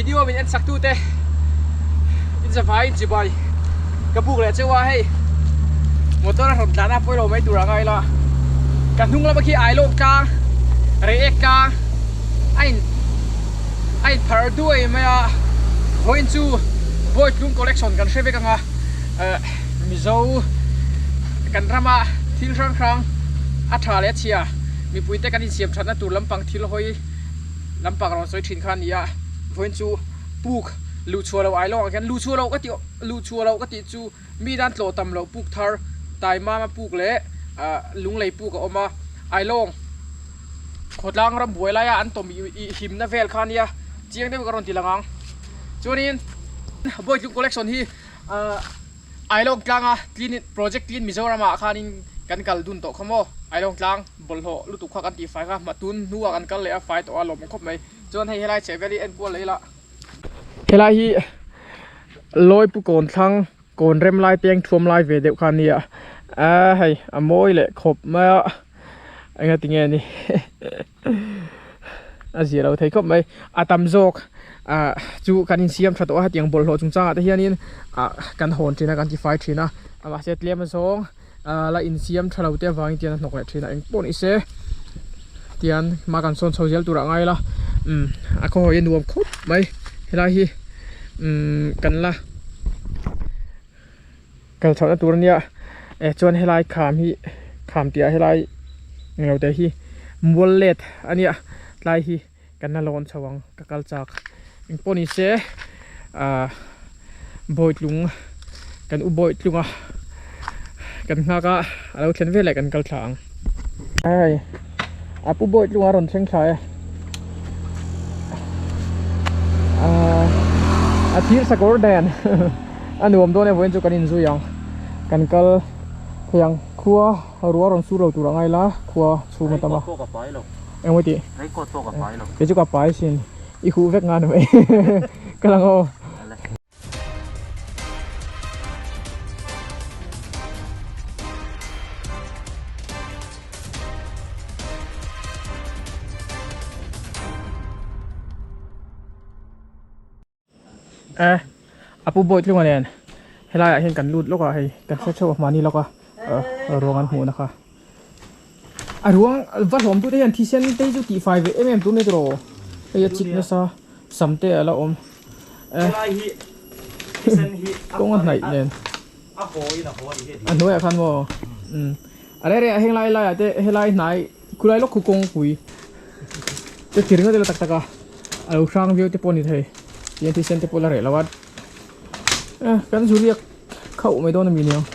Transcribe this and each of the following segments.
Video min en sak tute in zavai in chibai ka buk leh cheu a hei motor a rawn tlan a pawilo mai tur a ngai la ka hnung lama khi ai lawk tlang reiek tlang a in a in phar duai mai a vawiin chu Bawitlung collection kan hre vek anga eh Mizo kan rama thil hrang hrang a tha leh a chhia mipuite kan insiam thatna tur lampang thil hawi lampang rawn sawi thin kha a ni a vawiin chu puk luh chhuah loh ai lawngah khian luh chhuah loh ka tih luh chhuah loh ka tih chu mi tan tlawh tam loh puk thar taimama puk leh ah lunglei puk a awm a ailawng khawtlang ram buai laia an tawm ih himna vel kha a nia chiang deuh ka rawn ti lang ang chuanin Bawitlung collection hi ah. Ailawng tlanga clean project clean Mizoram ah khanin kan kal dun tawh kha maw Ailawng tlang bawlhhlawh lutuk kha kan tih fai kha hma tun hnuah kan kal leh a fai tawh a lawmawm khawp mai chuan hei helai chhehvel hi enkual leh ila helai hi Lawipu kawn thlang kawn rem lai peng thuam lai ve deuh kha a nia a hei a mawi leh khawp mai a enga tinge ni. a zia lo thei khawp mai a tam zawk ah chu kan insiam tha tawh a hetiang bawlhhlawh chungchang ah te hianin ah kan hawn thin a kan tifai thin a mahse tlem azawng ah la insiam tha lo te avangin tian a hnawk leh thin a engpawh ni se tian hma kan sawn chho zel turah ngai ila umm a khaw hawi a nuam khawp mai helai hi umm kan la Kal chhohna tur ania eh chuan helai kham hi kham tih ah helai englo te hi mual let ania tlai hi kan la lawn chho ang ka kal chak engpawh ni se ah bawitlung kan u bawitlung a kan nghak a alo thlen veleh kan kal thla ang hei a pu bawitlung a rawn thleng thla e ah a thir sakawr dan. A nuam dawn e vawiin chu kan inzui ang kan kal thei ang khua ruah rawn sur lo tur a ngai la khua chhung a tam a engmaw tih kei chu ka pai sin i huh vek nga ni mai ka lang aw. E a pu bawi tlunga nen helai ah hian kan lut lawk a hei kan hre theuh a hmani lawk a ruang an hmuhna kha a ruang va hlawm tute hian thisen te hi chu tih fai ve em em tur a ni tawh hei a chik nasa sam te a la awm e kawng a hnaih nen a hnuaiah khan maw a reh reh ah heng lai lai ah te helai hnai khulai lawk khu kawngpui te thir ngawt ila tak tak a a lo hrang viau te pawh a ni thei tihian thisen te pawh la reh lo a eh kan zu riak khauh mai dawn a mi niang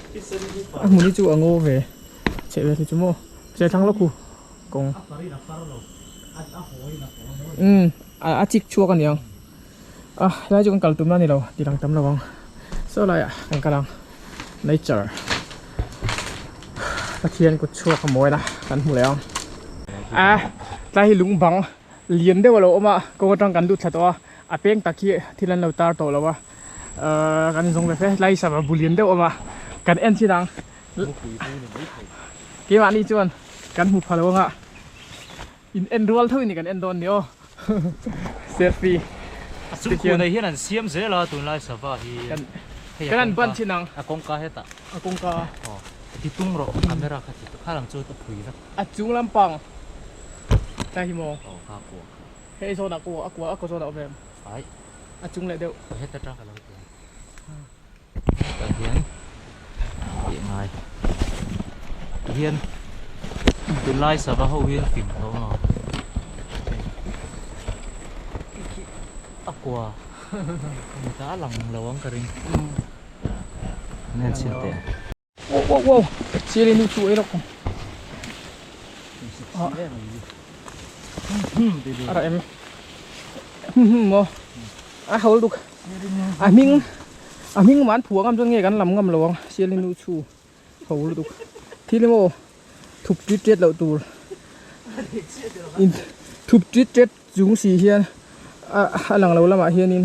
a hmun hi chu a ngaw ve chheh vel hi chu maw chheh thlang lawk khu kawng umm a chik chhuak a niang a helai chu kan kal tumna a ni lo ti lang tam lo ang saw laiah kan kal ang nature Pathian kut chhuak a mawi la kan hmu leh ang a tlai hi lung bang lian deuh a lo awm a kawng atang kan lut thla tawh a a peng tak hi thil an lo tar tawh lo a ahh kan inzawng ve fe tlai hi sava bu lian deuh a awm a kan en chin ang keimahni chuan kan hmu pha lo ang a. In en rual tho in kan en dawn ni aw. Selfie. A chung khu nei hian an siam zel a tunlai sava hi. Kan kan an ban thin ang. A kawngka hetah. A kawngka. Aw. Ti tung rawh camera kha ti kha lang chu a phui vek. A chung lampang. Tlai hi maw? Aw kha kua kha. Hei zawn ah kua a kua a kaw zawn ah awm em? Ai. A chung leh deuh. Heta tang ka lo ti ang. Tah hian tih ngai tah hian tunlai sava ho hi an fing tho maw a kua ta a lang lo ang ka ring an en chhin teh wow wow wow chili nu chu ei lawk a rah em maw a hawl duk a hming a hming man phuah ngam chuan nge kan lam ngam lo ang sialin nu chhu ho lutuk thil emaw thup tit tet loh tur in thup tit tet chung si hian a a lang lo lamah hianin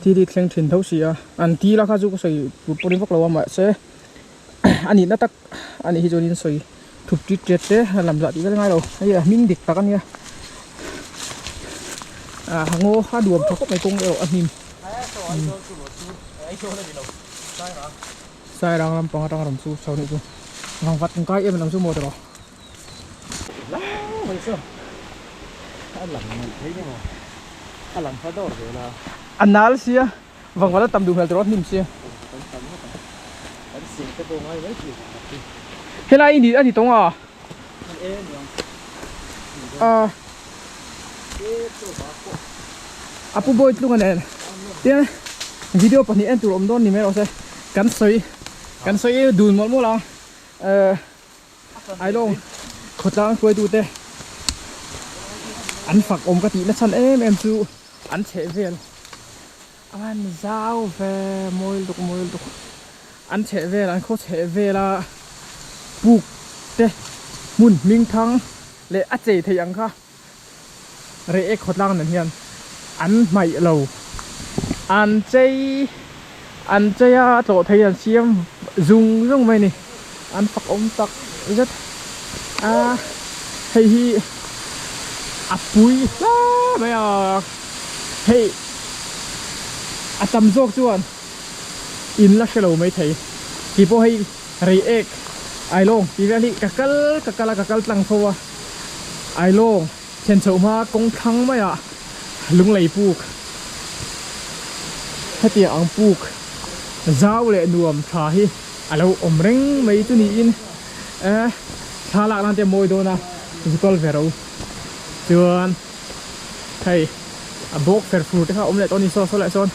thil hi thleng thin tho si a an tila kha chu ka sawi tur pawh ni vak lo a mahse a nihna tak a nih hi chuanin sawi thup tit tet te a lam zah tih vel ngai lo hei a hming dik tak a nia. Ngaw a nuam tha khawp mai kawng erawh a hnim. Sairang lampang atang rawn chu chho nih chu vangvat kan kai em ang chu maw tiraw. A nal sia vangvat a tam duh hmel tiraw a hnim sia. Helai i ni a ni tawng a. A a pu bawi tlung a nen tin video pahnih en tur awm dawn ni mai rawh se kan sawi kan sawi dun mawlh mawlh a eh Ailawng khawtlang hruaitute an fak awm ka tih na chhan em em chu an chheh vel an zau ve mawi lutuk mawi lutuk an chheh vel an khaw chheh vel a puk te hmun hming thang leh a chei theih ang kha reh ek khawtlang nen hian an hmaih lo an chei an chei a tlawh thei an siam zung zung mai a ni an fak awm tak zet a hei hi a pui hle mai a hei a tam zawk chuan in la hre lo maithei tih pawh hei rei ek Ailawng tih vel hi ka kal ka kal a ka kal tlang fo a Ailawng thlen chhoh hma kawng thlang maiah lunglei puk hetiang ang puk zau leh nuam tha hi a lo awm reng mai chu niin eh thla lak nan te a mawi dawn a zu kal ve ro chuan hei a bawk fer fur te kha a awm leh tawh a ni saw saw leh sawn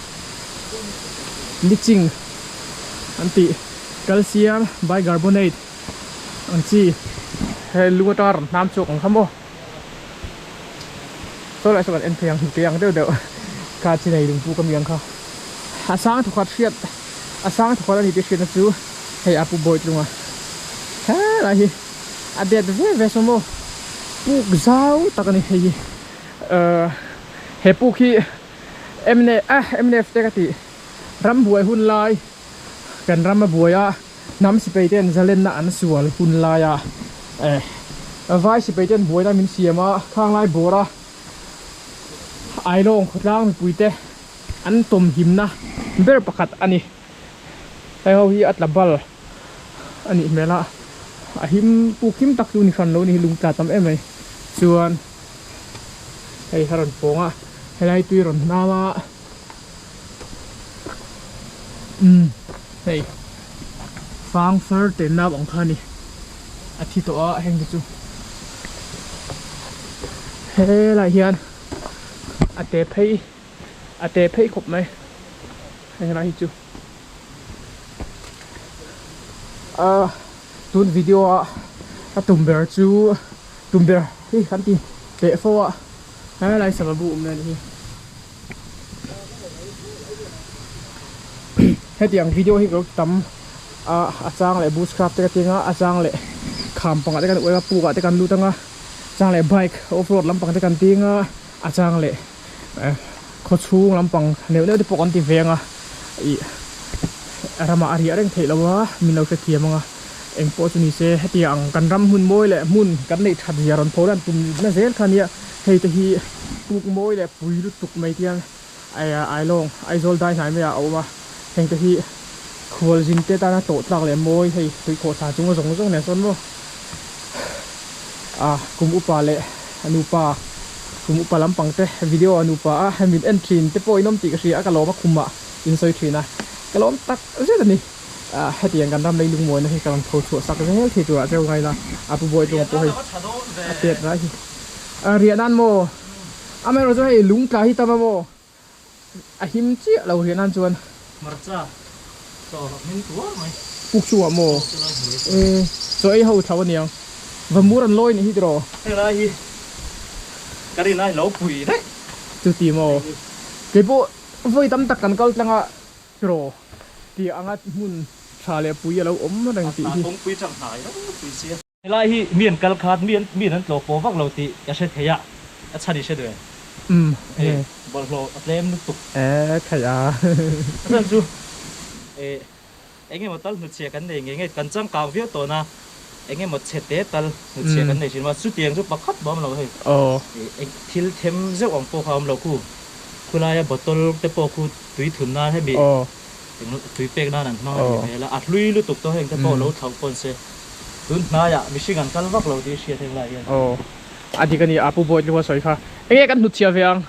liching an tih. Calcium bicarbonate ang chi he lung atanga rawn hnam chhuak ang kha maw saw lai saw kan en phei ang hnute ang deuh deuh kha chi nei lungpu ka mi ang kha a sang thawkhat hriat a sang thawkhat a ni tih hriatna chu hei a pu bawitlunga helai hi a det ve ve saw maw puk zau tak a ni hei hi ahh he puk hi mnf te ka tih rambuai hun lai. Kan ram a buai a, hnam sipai ten zalenna an sual hun lai a, eh vai sipai ten buaina min siam a, khang lai bawr a Ailawng khawtlang mipui te an tawm himna ber pakhat a ni. Hei ho hi a tla bal a nih hmel a, a him puk him tak chu ni hran lo a ni hi lung tla tam em mai. Chuan hei a rawn pawng a, helai tui rawn hnam a. Umm hei fang far te nau ang kha a ni a thi tawh a heng te chu helaiah hian a te phei a te phei khawp mai heng lai hi chu ah tun video a a tum ber chu tum ber hi kan ti teh fo a helai sava bu awm na a ni hi. Hetiang video hi ka lo tam a a chang leh bushcraft te ka ti anga a chang leh kham pangah te kan uai a puk ah te kan lut anga chang leh bike off road lampang te kan ti anga a chang leh eh khaw chhung lampang neuh neuh te pawh kan ti ve anga ih ramah a riah reng theih loh a min lo hrethiam anga eng pawh chu ni se hetiang kan ram hmun mawi leh hmun kan neih that zia rawn pho lan tum na zel kha nia hei te hi. Puk mawi leh pui lutuk mai te hian Ailawng Aizawl dai hnai maiah a awm a, heng te hi khualzin te tana tawh tlak leh mawi hei tuikhawh thla chunga zawng zawng nen sawn maw ah kum upa leh a nupa kum upa lampang te video a nupa a hemi en thin te pawh in awm tih ka hria a ka lawm a khumah in sawi thin a ka lawm tak zet a ni ah hetiang kan ram lei lungmawina hi ka rawn tho chhuah sak zel thei turah cheu ngai la a pu bawi tlunga pawh hei a pet rai hi. A riah nan maw? Amaherawh chu hei lung tla hi tam a maw? A him chiah lo riah nan chuan. Hmarcha chaw a hming tuar mai. Puk chungah maw? E chaw ei ho thlau aniang. Va mur an lawi nih hi tiraw? Heng lai hi ka rin a lo pui daih. Chuti maw? Keipawh vawi tam tak kan kal tlang a tiraw? Tih anga hmun tha leh pui a lo awm reng tih hi. A kawngpui tang hnai ropui sia. Helai hi mi an kal khat, mi an mi an tlawh pawh vak lo tih ka hre thei a, a chhan i hre duh em? Umm e. Bawlhhlawh a tlem lutuk. E khaih a. A chhan chu e eng emaw tal hnutchhiah kan nei ngei ngei, kan changkang viau tawh na. Eng emaw chhe te tal hnuchhia kan nei thin a, chutiang chu pakhat mah a awm lo hei. Eng thil them zeuh ang pawh kha a awm lo khu. Khulaia bottle te pawh khu tui thun nan hemi eng tui pek nan an hmang a nih hmel a, a hlui lutuk tawh heng te pawh lo thlauh pawn se tun hnaiah mihring an kal vak lo tih hriat heng lai hian. Aw a dik a ni a Pu Bawitlua sawi kha enge kan hnutchhia ve ang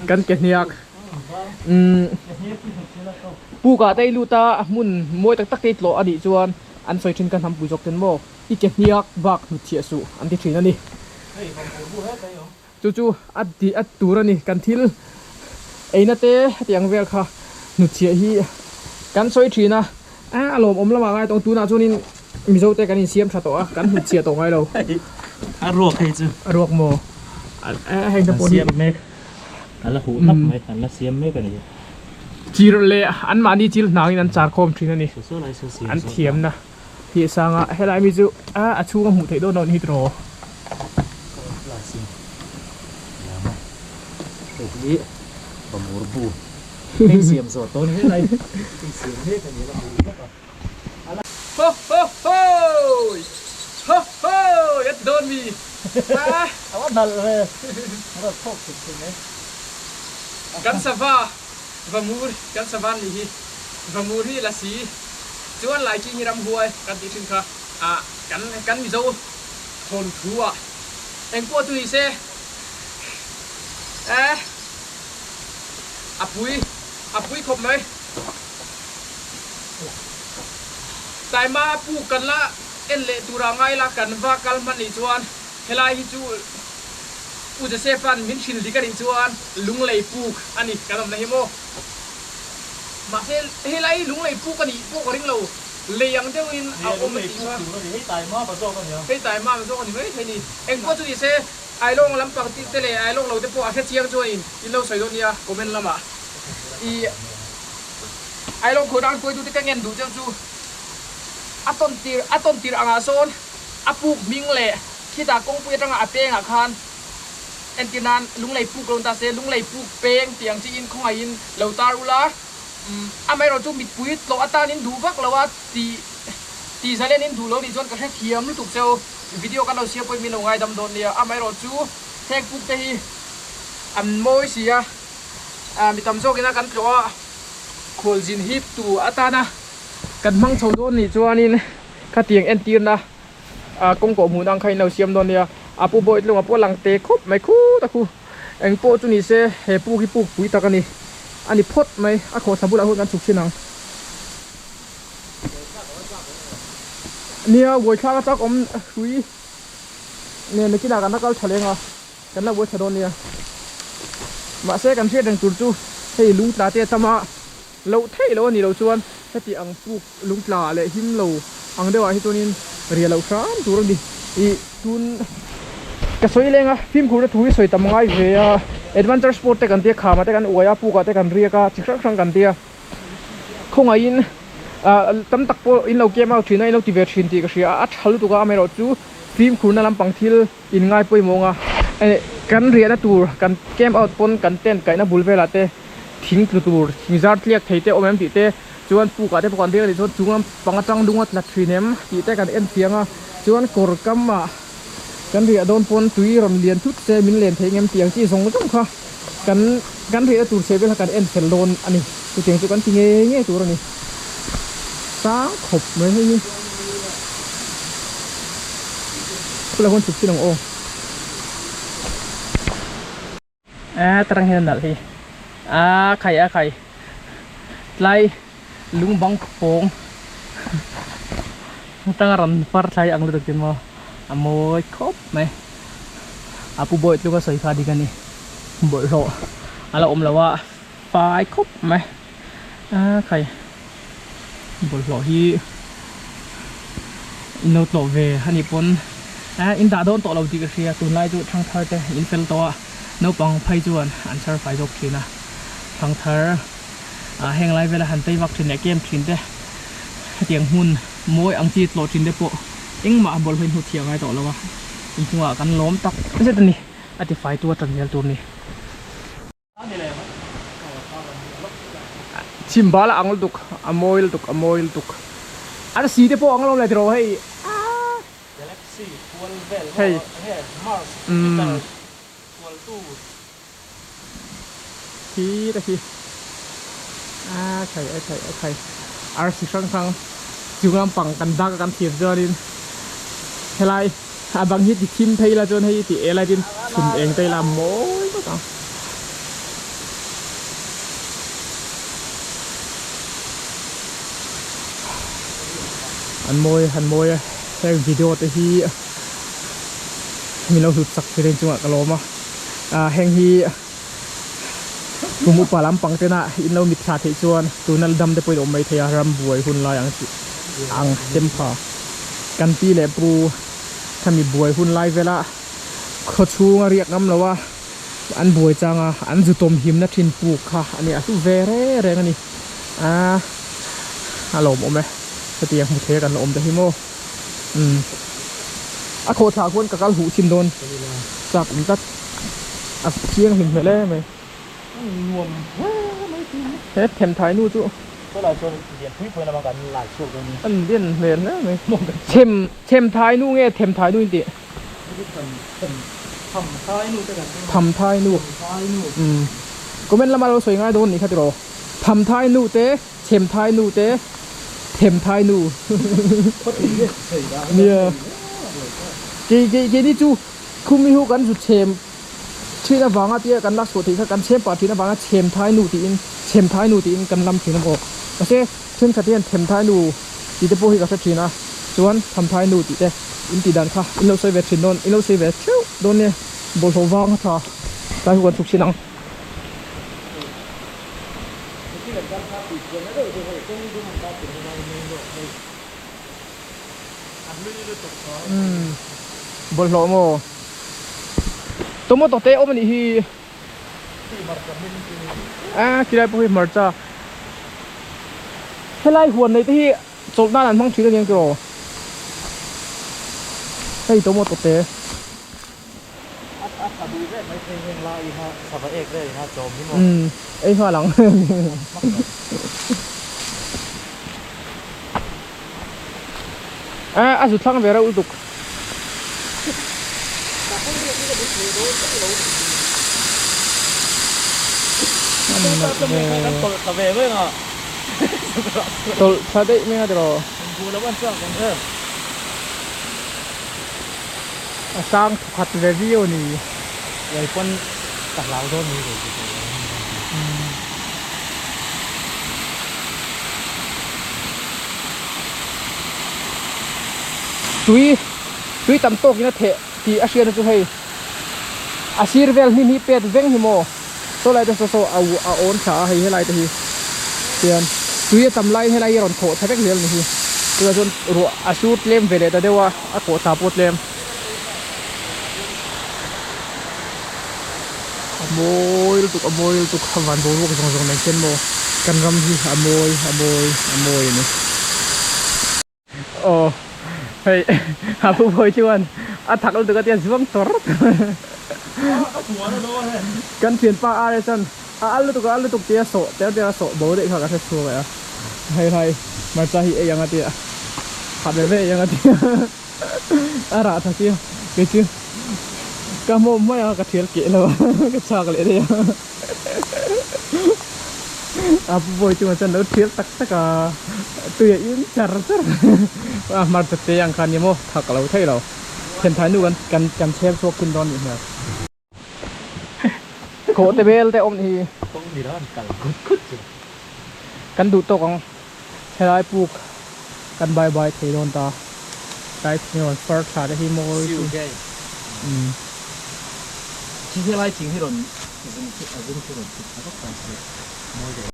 kan ke hniak. Umm pukah te i lut a a hmun mawi tak tak te i tlawh a nih chuan an sawi thin ka hnampui zawk ten maw i ke hniak bak hnut chhiah suh an ti thin a ni. Chu chu a ti a tur a ni kan thil eina te hetiang vel kha hnut chhiah hi kan sawi thin a a lawmawm lamah ngai tawng tunah chuanin Mizo te kan insiam tha tawh a kan hnut chhiah tawh ngai lo. A ruak hei chu. A ruak maw heng te pawh hi. A la huh hnap mai, an la siam mek a ni. Chir leh anmahni chil hnangin an char khawm thin a ni. An thiamna hi a sang a, helai mi chu a chhung a hmuh theih dawn lo ni hi tiraw. Hei hi Bamur bu hei siam zawh tawh a ni helai hei siam mek a ni a la huh hnap a. Ho ho hoi! Ho hoi! A ti dawn mi? A va nalh ve, a rawn thawk thut thut mai. Kan sava Vamur, kan sava an nih hi. Vamur hi lasi chuan Laiking hi ramhuai kan tih thin kha ah kan kan Mizo thawnthu ah engpawh chu ni se eh a pui a pui khawp mai. Taima pu kan la en leh tura ngai la kan va kal hman nih chuan helai hi chu Pu Joseph-a'n min hrilh dik a nih chuan lunglei puk a ni kan awmna hi maw. Mahse helai hi lunglei puk a nih pawh ka ring lo, lei ang deuhin a awm a tih kha. Hei taima ba zawk a ni a. Hei taima ba zawk a ni mai thei ni. Engpawh chu ni se Ailawng lampang te leh Ailawng lo te pawh a hrechiang chuanin in lo sawi dawn nia comment lamah. I Ailawng khawtlang hruaitute ka ngen duh cheu chu a tawn tir a tawn tir angah sawn a puk hming leh khitah kawngpui atanga a pengah khan entir nan lunglei puk lo ni ta se lunglei puk peng tih ang chiin khawngaihin lo tar ula amaherawh chu mipui tlawh atanin duh vak lo a tih tih zalenin duh lo nih chuan ka hrethiam lutuk cheu video kan lo siam pawhin min lo ngaidam dawn nia amaherawh chu heng puk te hi an mawi si a. Mi tam zawkin a kan tlawh a, khualzin hip tu atana kan hmang chho dawn nih chuanin khatiang entirna kawng kawh hmuhna ang kha in lo siam dawn nia. A pu Bawitlunga pawh a lang te khawp mai khut a khu. Eng pawh chu ni se he puk hi puk pui tak a ni. A ni phawt mai, a khawhthla bulah hun kan chhuk thin ang. Nia, buaithlak a chak awm hrui nen nakinah kan la kal tha leng a. Kan la buaithla dawn nia. Mahse kan hriat reng tur chu hei lungtla te a tam a, loh theih loh a nih loh chuan heti ang puk lungtla leh him lo ang deuh ah hi chuanin ria loh hram tur a ni. Ih tun ka sawi leng a, fimkhurna thu hi sawi tam ngai ve a, adventure sport te kan tia, khama te kan uai a, pukah te kan riak a, chi hrang hrang kan tia. Khawngaihin ah tam tak pawh in lo camp out thin a, in lo ti ve thin tih ka hria a, a tha lutuk a, amaherawhchu fimkhurna lampang thil In ngai pawimawh ang a, kan riahna tur kan camp out pawn kan tent kaihna bul velah te thing tlu tur thing zar tliak thei te awm em tih te chuan pukah te pawh kan riak a nih chuan chung lampang atang lunga tla thin em tih te kan en fiang a, chuan kawr kamah kan riah dawn pawn tui rawn lian thut se min len thei ngem tih ang chi zawng zawng kha kan kan riahna tur chhe vel kha kan en fel dawn a ni, chutiang chu kan ti ngei ngei tur a ni sang khawp mai hei hi. Khulai huan chhuk chin ang aw. A tarang hian a nalh hi a khai a khai tlai lung bang pawng atanga rawn far thlai ang lutuk tin maw a mawi khawp mai a pu bawi tluk a sawi kha dik a ni bawlhhlawh a la awm lo a fai khawp mai a khai. Bawlhhlawh hi in lo tlawh ve a nih pawn eh in dah dawn tawh lo tih ka hria tunlai chu thangthar te in fel tawh a naupang phei chuan an chhar fai zawk thin a thangthar ah heng lai vela han tei vak thin leh kem thin te hetiang hmun mawi ang chi tlawh thin te pawh engmah bawlhhlawh in hmu thiam ngai tawh lo a inchungah kan lawm tak zet a ni a ti fai tu a tan zel tur a ni. Chhim bal a ang lutuk, a mawi lutuk, a mawi lutuk. Arsi te pawh ang lo le tiraw hei. Galaxy kual vel Hei. maw enge Mars, Jupiter kual tu. Khi te khi. A khai a khai a khai. Arsi hrang hrang chung lampang kan dak a kan thlir chuanin helai a bang hi ti thim phei la chuan hei ti e lai tin chhun eng te ila mawi vak ang. An mawi an mawi a heng video te hi min lo hlut chak thin a inchungah ka lawm a ah heng hi kum upa lampang tena in lo mitthla theih chuan tuna dam te pawhin a awm mai thei a ram buai hun lai ang chi ang chem pha kan pi leh pu khami buai hun lai vela khaw chhunga riak ngam lo a. An buai chang a, an zu tawm himna thin puk kha a ni a, hlu ve reng reng a ni. Aaa a lawmawm e, hetiang hmu thei a kan la awm ta hi maw. Umm a khawh thlah khuan ka kal huh chhin dawn chak awm tlat, a thianghlim hmel em mai. Nuam hle mai thin. He themthai nu chu. Tunah chuan lian pui pui lamah kan lai chhuak dawn a ni. An lian hmel hle mai. Chhem chhemthai nu nge themthai nu in tih? Tham thai nu umm comment lama lo sawi ngai dawn nih kha tiraw tham thai nu te chhem thai nu te them thai nu nia kei kei keini chu khumi hu kan zu chhem thin avanga tia kan lak chhuah theih kha kan chhem pah thin avanga chhem thai nu tiin chhem thai nu tiin kan lam thin a maw mahse thenkhat hian them thai nu tih te pawh hi ka hre thin a chuan tham thai nu tih te. In tih dan kha in lo sawi ve thin dawn in lo sawi ve theuh dawn nia bawlhhlawh vang a tha tlai hu kan chhuk chin ang. Umm bawlhhlawh maw tomato te awm a nih hi a khilai pawh hi hmarcha helai huan nei te hi. Chawlh nan an hmang thin a niang tiraw? Hei tomato te. A tha duh vel mai thei heng lai i kha sava ek vel in a chawm hi maw? Umm ei nghal ang. A a zu thlang ve reuh lutuk. Tawlh thla daih mai a tiraw? A sang thawkhat ve viau a ni. Tui tui tam tawk in a theh tih a hriat na chu hei a sir vel hnim hi pet veng hi maw saw lai te saw saw a a awn thla a hei helai te hi tian tui a tam laiin helai hi a rawn khawh thla vek zel a ni hi tunah chuan ruah a sur tlem ve leh ta deuh a a khawh thla pawh tlem a mawi lutuk a mawi lutuk a van boruak zawng zawng nen khian maw kan ram hi a mawi a mawi a mawi a ni. Aw hei a pu bawi chuan a thak lutuk a tia zuang tawr kan thianpa R S an a al lutuk a al lutuk tia sawh ter ter a sawh bo daih kha ka hre chhuak leh a hei hai hmarcha hi ei ang a tia khat ve ve ei ang a tia a rah tha sia kei chu ka hmawm mai a ka thial keh lo a ka chhak leh daih a a pu bawi chungah chuan lo thial tak tak a tui a in char char a hmarcha te ang kha a ni maw thak lo thei lo themthai nu kan kan kan chhel chhuak thin dawn a nih hmel kawh te bel te awm hi kan duh tawk ang helai puk kan bye bye thei dawn ta tlai thing rawn far thla te hi mawi helai thing hi rawn zung a zung khi rawn thut thla vak ta se mawi ve.